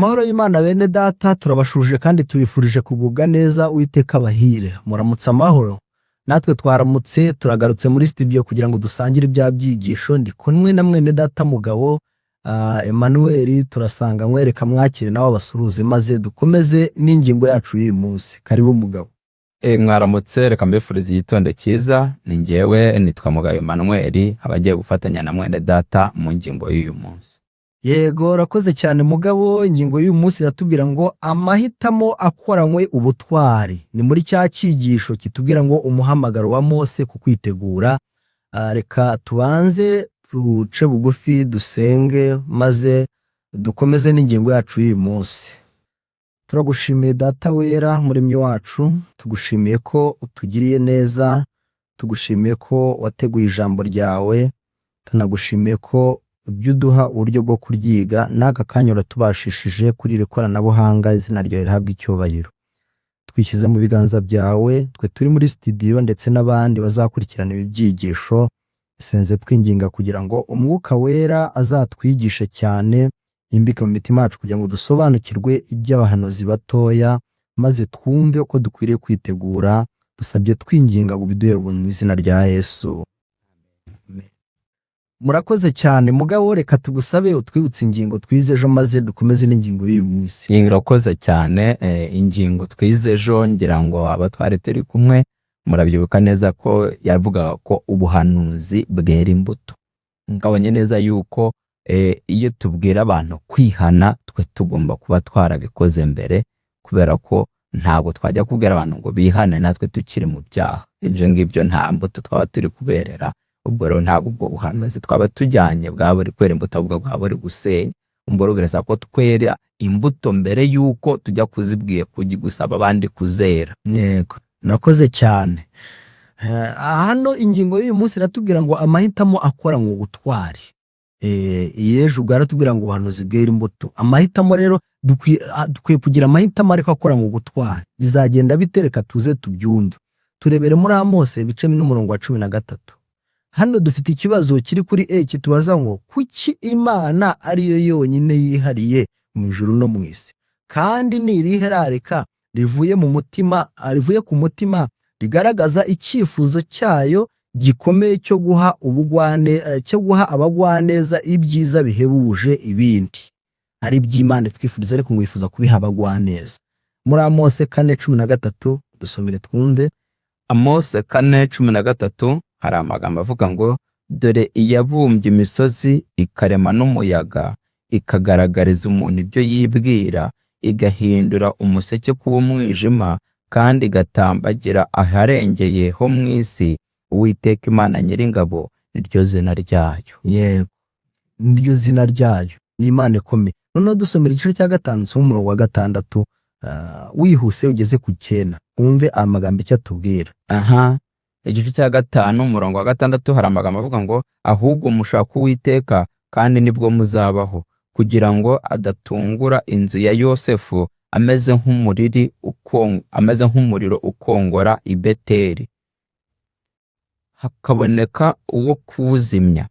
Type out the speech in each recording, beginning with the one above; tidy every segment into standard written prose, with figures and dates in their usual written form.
Amahoro y'Imana bene data, turabashuje kandi tubifurije kugubwa neza. Uwiteka abahire. Muramutse amahoro? Natwe twaramutse, turagarutse muri studio kugira ngo dusangire ibya byigisho. Ndi kumwe na mwene data Mugabo Emmanuel. Turasanga mwereka mwakire nawe abasuhuze, maze dukomeze n'ingingo yacu y'uyu munsi. Karibu, Mugabo. Mwaramutse, reka mbifurize igitondo cyiza. Ni njyewe, nitwa Mugabo Emmanuel, abagiye gufatanya na mwene data mu ngingo y'uyu munsi. Yego, urakoze cyane, Mugabo. Ingingo y'uyu munsi iratubwira ngo amahitamo akoranywe ubutwari. Ni muri cya cyigisho kitubwira ngo umuhamagaro wa Mose ku kwitegura. Reka tubanze duce bugufi dusenge, maze dukomeze n'ingingo yacu y'uyu munsi. Turagushimiye, Data wera, Muremyi wacu. Tugushimiye ko utugiriye neza, tugushimiye ko wateguye ijambo ryawe, tunagushimiye ko ibyo uduha uburyo bwo kuryiga n'aka kanya uratubashishije kuri iri koranabuhanga. Izina ryawe rihabwa icyubahiro. Twishyize mu biganza byawe, twe turi muri studio ndetse n'abandi bazakurikirana ibi byigisho. Senze twinginga kugira ngo Umwuka Wera azatwigishe cyane, yimbike mu mitima yacu, kugira ngo dusobanukirwe iby'abahanuzi batoya, maze twumve uko dukwiriye kwitegura. Dusabye twinginga ngo ubiduhere ubuntu mu izina rya Yesu. Murakoze cyane, Mugabo. Reka tugusabe utwibutse ingingo twize ejo, maze dukomeze n'ingingo y'uyu munsi. Urakoze cyane. Ingingo twize ejo, ngira ngo aba twari turi kumwe murabyibuka neza ko yavugaga ko ubuhanuzi bwera imbuto. Ngabonye neza yuko iyo tubwira abantu kwihana, twe tugomba kuba twarabikoze mbere, kubera ko ntabwo twajya kubwira abantu ngo bihane natwe tukiri mu byaha. Ibyo ngibyo nta mbuto twaba turi kuberera. Ubwo rero ntabwo ubwo buhanuzi twaba tujyanye bwaba buri kwera imbuto, ahubwo bwaba buri gusenya. Ubwo rero birasaba ko twera imbuto mbere y'uko tujya kuzibwiye kujya gusaba abandi kuzera. Yego, murakoze cyane. Hano ingingo y'uyu munsi iratubwira ngo amahitamo akoranywe ubutwari. Yejo ubwo aratubwira ngo ubuhanuzi bwera imbuto. Amahitamo rero, dukwiye kugira amahitamo ariko akoranywe ubutwari. Bizagenda bite? Reka tuze tubyumve. Turebere muri Amose ibice n'umurongo wa 13. Hano dufite ikibazo kiri kuri E kitubaza ngo kuki Imana ariyo yonyine yihariye mu ijuru no mu isi, kandi ni irihe rarika rivuye mu mutima, rivuye ku mutima, rigaragaza icyifuzo cyayo gikomeye cyo guha ubugwane eh, cyo guha abagwaneza ibyiza bihebuje ibindi? Ari iby'Imana twifuriza, ariko ngo wifuza kubiha abagwaneza. Muri Amose 4:13, dusomere twumve. Amose 4:13, hari amagambo avuga ngo: "Dore iyabumbye imisozi, ikarema n'umuyaga, ikagaragariza umuntu ibyo yibwira, igahindura umuseke kuba umwijima, kandi igatambagira aharengeye ho mu isi, Uwiteka Imana Nyiringabo niryo zina ryayo." Yego, niryo zina ryayo, ni Imana ikomeye. Noneho dusomera igice cya 5, usome umurongo wa 6, wihuse ugeze ku 9, wumve amagambo icyo atubwira. Aha, igice cya 5, umurongo wa 6, hari amagambo avuga ngo: "Ahubwo mushaka Uwiteka kandi nibwo muzabaho, kugira ngo adatungura inzu ya Yosefu ameze nk'umuriro ukongora i Beteli, hakaboneka uwo kuwuzimya.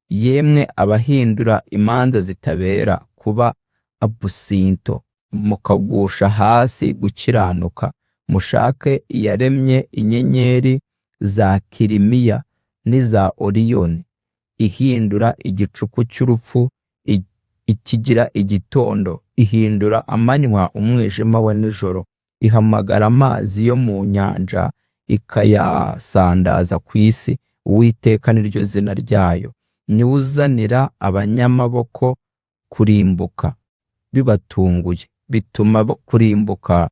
Yemwe abahindura imanza zitabera kuba abusinto, mukagusha hasi gukiranuka, mushake iyaremye inyenyeri za Kirimiya n'iza Oriyoni, ihindura igicuku cy'urupfu ikigira igitondo, ihindura amanywa umwijima wa nijoro, ihamagara amazi yo mu nyanja ikayasandaza ku isi, Uwiteka niryo zina ryayo. Niwe uzanira abanyamaboko kurimbuka bibatunguye, bituma kurimbuka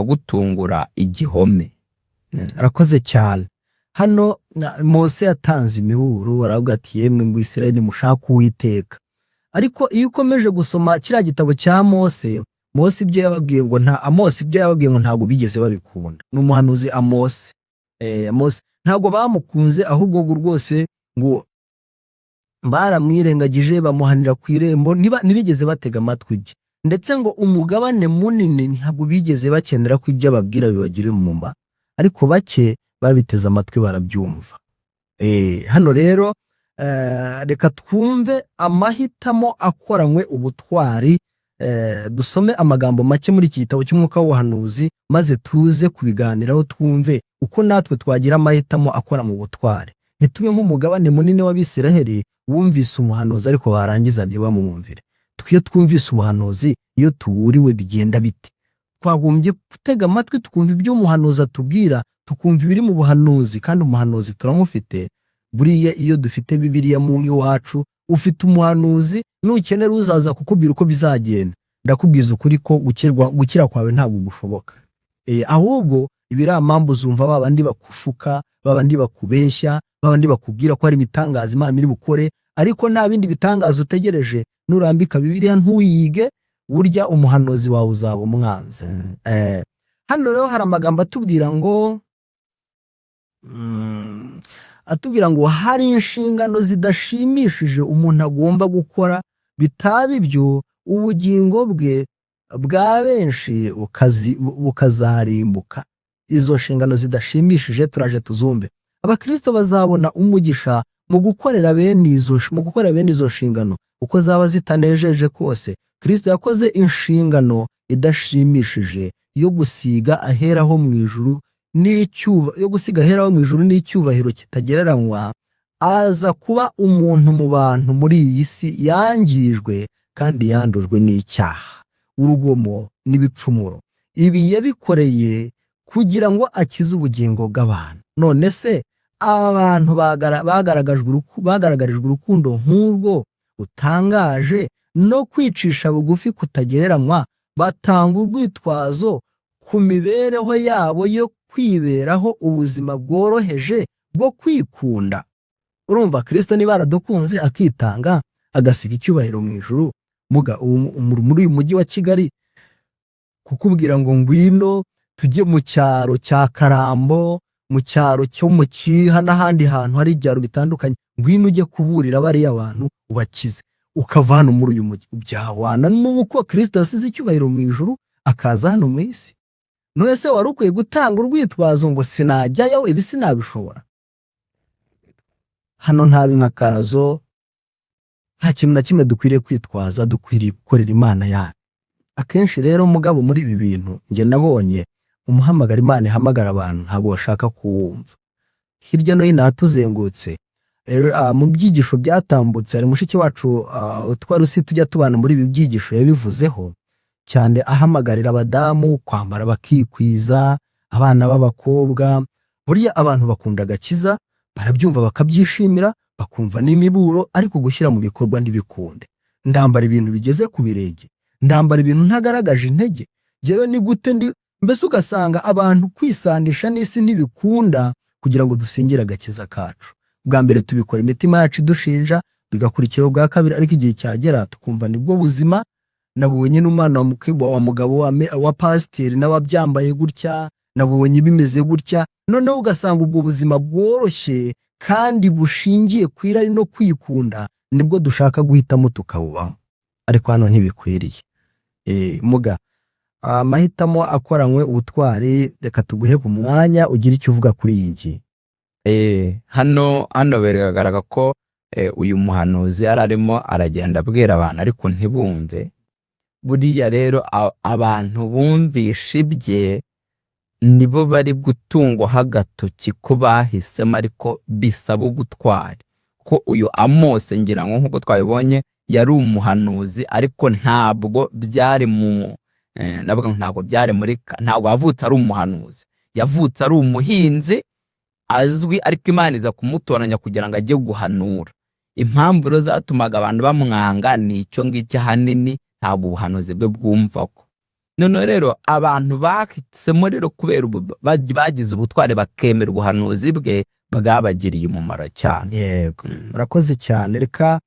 gutungura igihome." Arakoze cyane. Hano Mose yatanze imiburo, aravuga ati: "Yemwe ngo Isirayeli, mushake Uwiteka." Ariko iyo ukomeje gusoma kiriya gitabo cya Mose, Mose ibyo yababwiye ngo nta Amose ibyo yababwiye ngo ntabwo bigeze babikunda. Ni umuhanuzi Amose. Amose ntabwo bamukunze, ahubwo ngo rwose ngo baramwirengagije, bamuhanira ku irembo, ntibigeze batega amatwi ibye. Ndetse ngo umugabane munini ntabwo bigeze bakenera ko ibyo ababwira bibagirira umumaro, ariko bake babiteze amatwi barabyumva. Hano rero Reka twumve amahitamo akoranywe ubutwari. Dusome amagambo make muri iki gitabo cy'Umwuka w'Ubuhanuzi, maze tuze kubiganiraho, twumve uko natwe twagira amahitamo akora mu butwari, ntitube nk'umugabane munini w'Abisiraheli wumvise umuhanuzi ariko barangiza ntibamwumvire. Iyo twumvise ubuhanuzi, iyo tuburiwe, bigenda bite? Twagombye gutega amatwi tukumva ibyo umuhanuzi atubwira, tukumva ibiri mu buhanuzi, kandi umuhanuzi turamufite. Buriya iyo dufite Bibiliya mu iwacu, ufite umuhanuzi. Nukenera uzaza kukubwira uko bizagenda, ndakubwiza ukuri ko gukira kwawe ntabwo gushoboka. Ahubwo ibiramambu uzumva ba bandi bakushuka, ba bandi bakubeshya, ba bandi bakubwira ko hari ibitangaza Imana iri bukore, ariko nta bindi bitangaza utegereje. Nurambika Bibiliya ntuyige, burya umuhanuzi wawe uzaba umwanzi. Hano rero hari amagambo atubwira ngo hari inshingano zidashimishije umuntu agomba gukora, bitaba ibyo ubugingo bwe bwa benshi bukazarimbuka. Izo nshingano zidashimishije turaje tuzumve. Abakristo bazabona umugisha mu gukorera bene izo nshingano, uko zaba zitanejeje kose. Kristo yakoze inshingano idashimishije yo gusiga aheraho mu ijuru yo gusiga aheraho mu ijuru n'icyubahiro kitagereranywa, aza kuba umuntu mu bantu muri iyi si yangijwe kandi yandujwe n'icyaha, urugomo n'ibicumuro. Ibi yabikoreye kugira ngo akize ubugingo bw'abantu. None se aba bantu bagaragarijwe urukundo nk'urwo rutangaje no kwicisha bugufi kutagereranywa, batanga urwitwazo ku mibereho yabo yo kwiberaho ubuzima bworoheje bwo kwikunda? Urumva, Kristo niba yaradukunze akitanga, agasiga icyubahiro mu ijuru, muga muri uyu mujyi wa Kigali, kukubwira ngo ngwino tujye mu cyaro cya Karambo, mu cyaro cyo mu Kiha n'ahandi hantu hari ibyaro bitandukanye, ngwino ujye kuburira bariya bantu ubakize, ukava hano muri uyu mujyi, byahwana n'uko Kristo yasize icyubahiro mu ijuru akaza hano mu isi? None se wari ukwiye gutanga urwitwazo ngo sinajyayo, ibi sinabishobora? Hano nta nkakazo, nta kintu na kimwe dukwiriye kwitwaza. Dukwiriye gukorera Imana yacu. Akenshi rero mugabo, muri ibi bintu njye nabonye umuhamagara Imana ihamagara abantu ntabwo bashaka kuwumva hirya no hino ahatuzengurutse. Rero, mu byigisho byatambutse hari mushiki wacu utwara usi tujya tubana muri ibi byigisho, yabivuzeho cyane, ahamagarira abadamu kwambara bakikwiza, abana b'abakobwa. Buriya abantu bakunda agakiza, barabyumva bakabyishimira, bakumva n'imiburo, ariko gushyira mu bikorwa ntibikunde. Ndambara ibintu bigeze ku birenge, ndambara ibintu ntagaragaje intege, njyewe ni gute ndi? Mbese ugasanga abantu kwisanisha n'isi ntibikunda kugira ngo dusingire agakiza kacu. Bwa mbere tubikora imitima yacu idushinja, bigakurikira ubwa kabiri, ariko igihe cyagera tukumva nibwo buzima. Nabonye n'umwana wa mugabo wa pasiteri nawe abyambaye gutya, nabonye bimeze gutya. Noneho ugasanga ubwo buzima bworoshye kandi bushingiye ku irari no kwikunda nibwo dushaka guhitamo tukabubamo, ariko hano ntibikwiriye. Muga amahitamo akoranywe ubutwari, reka tuguhe ku mwanya ugire icyo uvuga kuri iyi ngingo. Hano biragaragara ko uyu muhanuzi yari arimo aragenda abwira abantu ariko ntibumve. Buriya rero abantu bumvisha ibye nibo bari gutungwaho agatoki ko bahisemo, ariko bisaba ubutwari, ko uyu Amose, ngira ngo nk'uko twabibonye, yari umuhanuzi, ariko ntabwo byari mu ndavuga ngo ntabwo byari muri ntabwo yavutse ari umuhanuzi. Yavutse ari umuhinzi azwi, ariko Imana iza kumutoranya kugira ngo ajye guhanura. Impamvu rero zatumaga abantu bamwanga ni icyo ngicyo ahanini, ntabwo ubuhanuzi bwe bwumva ko. Noneho rero abantu bahisemo rero kubera bagize ubutwari bakemera ubuhanuzi bwe, bwabagiriye umumaro cyane. Yego, murakoze cyane. Reka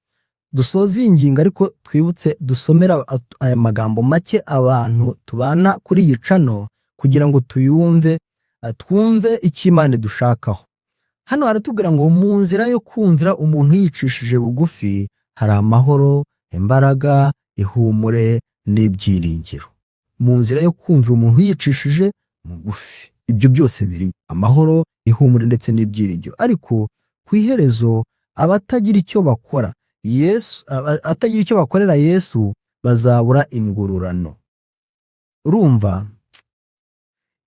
dusoze iyi ngingo, ariko twibutse dusomera aya magambo make abantu tubana kuri iyi channel kugira ngo tuyumve, twumve icyo Imana idushakaho. Hano haratubwira ngo mu nzira yo kumvira umuntu yicishije bugufi hari amahoro, imbaraga, ihumure n'ibyiringiro. Mu nzira yo kumvira umuntu yicishije bugufi, ibyo byose birimo amahoro, ihumure ndetse n'ibyiringiro, ariko ku iherezo Abatagira icyo bakora Yesu, abatagira icyo bakorera Yesu bazabura ingororano. Urumva,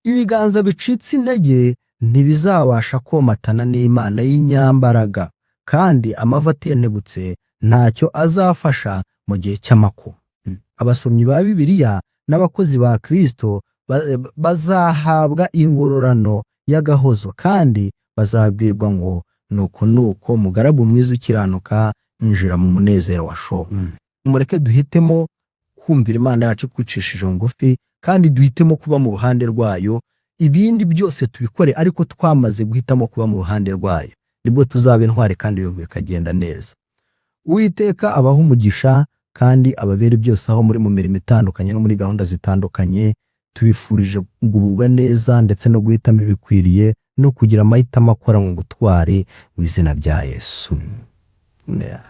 ibiganza bicitse intege ntibizabasha komatana n'Imana y'inyambaraga, kandi amavi atentebutse ntacyo azafasha mu gihe cy'amakuba. Abasomyi ba Bibiliya n'abakozi ba Kristo bazahabwa ingororano y'agahozo, kandi bazabwirwa ngo: "Nuko nuko, mugaragu mwiza ukiranuka, injira mu munezero wa shobuja." Mureke duhitemo kumvira Imana yacu kwicishije bugufi, kandi duhitemo kuba mu ruhande rwayo. Ibindi byose tubikore, ariko twamaze guhitamo kuba mu ruhande rwayo, nibwo tuzaba intwari kandi ibintu bikagenda neza. Uwiteka abaha umugisha kandi ababere byose aho muri mu mirimo itandukanye no muri gahunda zitandukanye. Tubifurije kugubwa neza ndetse no guhitamo ibikwiriye no kugira amahitamo akora mu butwari mu izina rya Yesu. Yeah.